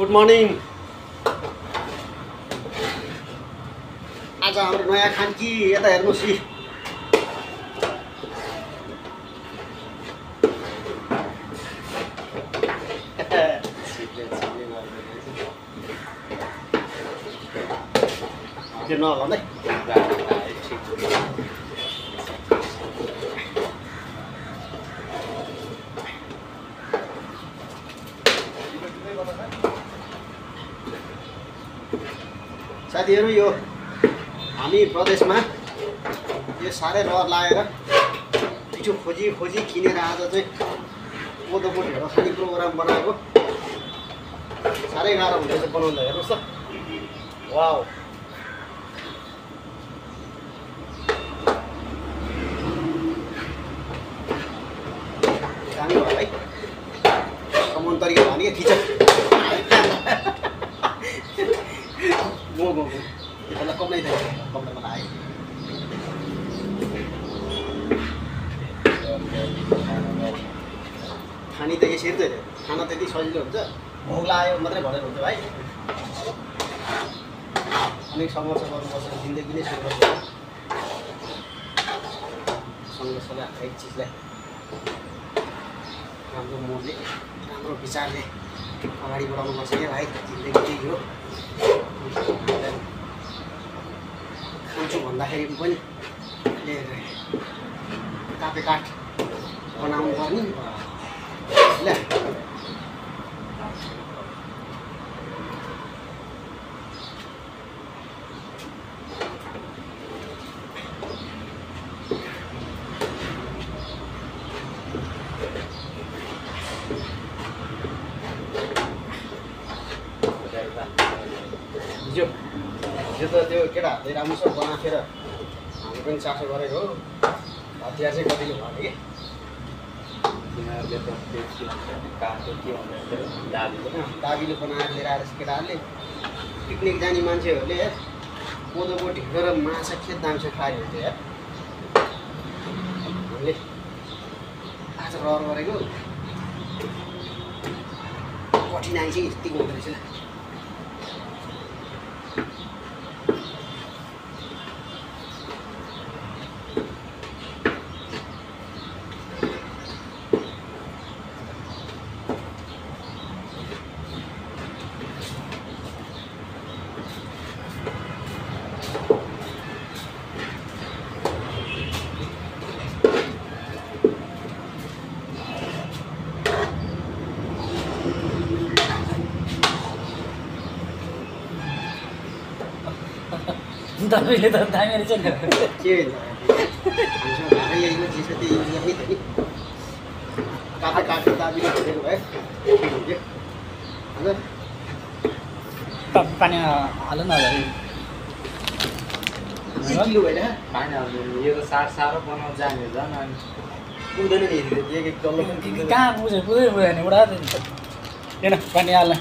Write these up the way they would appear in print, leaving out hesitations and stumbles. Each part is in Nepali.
Good morning. आज हाम्रो नयाँ खानकी यता हेर्नुहोस् कि त्यो नहलाउनु है। साथीहरू यो हामी प्रदेशमा यो साह्रै रहर लागेर पिठो खोजी खोजी किनेर आज चाहिँ कोदोको ढेँडो खाने प्रोग्राम बनाएको। साह्रै गाह्रो हुँदैछ बनाउँदा, हेर्नुहोस् त। वाउ, दामी भयो है। कमान तरिका भने के खिच मतलब कम नहीं था, कम तो बनाए। खानी त यसरी त खाना त्यति सजिलो हुन्छ, भोक लाग्यो मात्रै भनेर हुन्छ भाइ। अनेक सङ्घर्ष गर्नुपर्छ, जिन्दगी नै सङ्घर्ष हो। सङ्घर्षले हरेक चिजलाई राम्रो मनले राम्रो विचारले अगाडि बढाउनुपर्छ क्या भाइ। जिन्दगी त्यही हो। खान्छु भन्दाखेरि पनि कापे काठ बनाउनु पर्ने ल। हिजो त त्यो केटाहरूले राम्रोसँग बनाएर हामी पनि चासो गरेको हो। हतियार चाहिँ कतिले भने कि दाबीले बनाएर लिएर आएर केटाहरूले पिकनिक जाने मान्छेहरूले कोदोको ढिँडो र माछा खेत दामसे खायो भने चाहिँ हामीले आज रहर गरेको कठिनाइ चाहिँ यतिको हुँदो रहेछ। तपाईँले त दामी रहेछ नि। के काटे काटे दाबीले खोजेको भए पानी हाल्नु न किलो होइन। यो त साह्रो बनाउनु जाने झन् अनि पुग्दैन नि एक एक डल्लो कहाँ पुग्छ, पुग्दैन नि उडा हेर्न पानी हाल्न।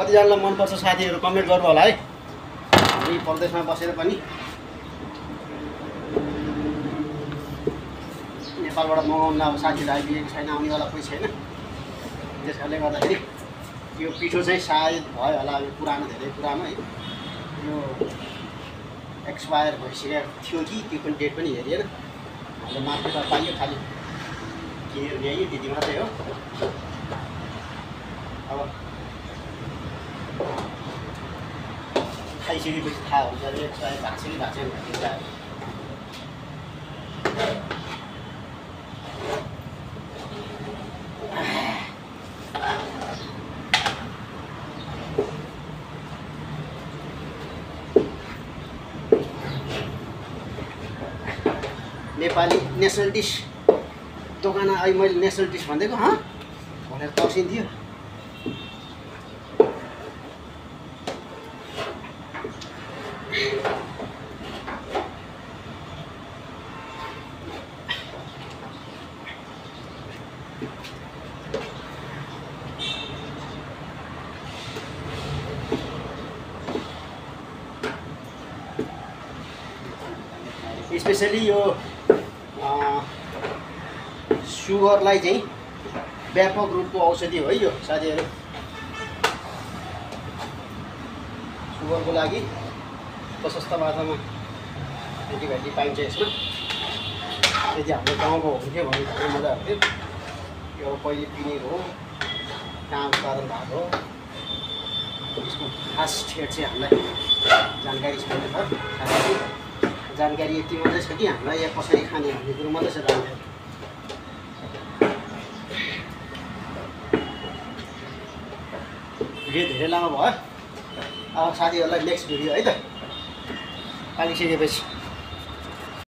कतिजनालाई मनपर्छ साथीहरू कमेन्ट गर्नु होला है। हामी परदेशमा बसेर पनि नेपालबाट मगाउनु अब साथीहरू आइपुगेको छैन, आउनेवाला कोही छैन। त्यस कारणले गर्दाखेरि यो पिठो चाहिँ सायद भयो होला, यो पुरानो धेरै पुरानो है। यो एक्सपायर भइसकेको थियो कि त्यो पनि डेट पनि हेरिएन। हामीले मार्केटमा पाइयो, खालि किनेर ल्याइयो त्यति मात्रै हो। अब खाइसकेपछि थाहा हुन्छ एक्सपायर भएको छ कि भएको छैन भन्ने। नेपाली नेसनल डिस दोकान अहिले मैले नेसनल डिस भनिदिएको भनेर तर्सिन्थ्यो। स्पेसली यो सुगरलाई चाहिँ व्यापक रूपको औषधि हो यो साथीहरू। सुगरको लागि प्रशस्त मात्रामा एन्टिबायोटिक पाइन्छ यसमा। यदि हाम्रो गाउँको हुन्थ्यो भने धेरै मजा हुन्थ्यो। यो पहिले पिनेको हो, कहाँ उत्पादन भएको हो, यसको खास ठेट चाहिँ हामीलाई जानकारी छैन छ। साथै जानकारी यति मात्रै छ कि हामीलाई यहाँ कसरी खाने भन्ने कुरो मात्रै छ जानकारी। भिडियो धेरै लामो भयो। अब साथीहरूलाई नेक्स्ट भिडियो है त पालिसकेपछि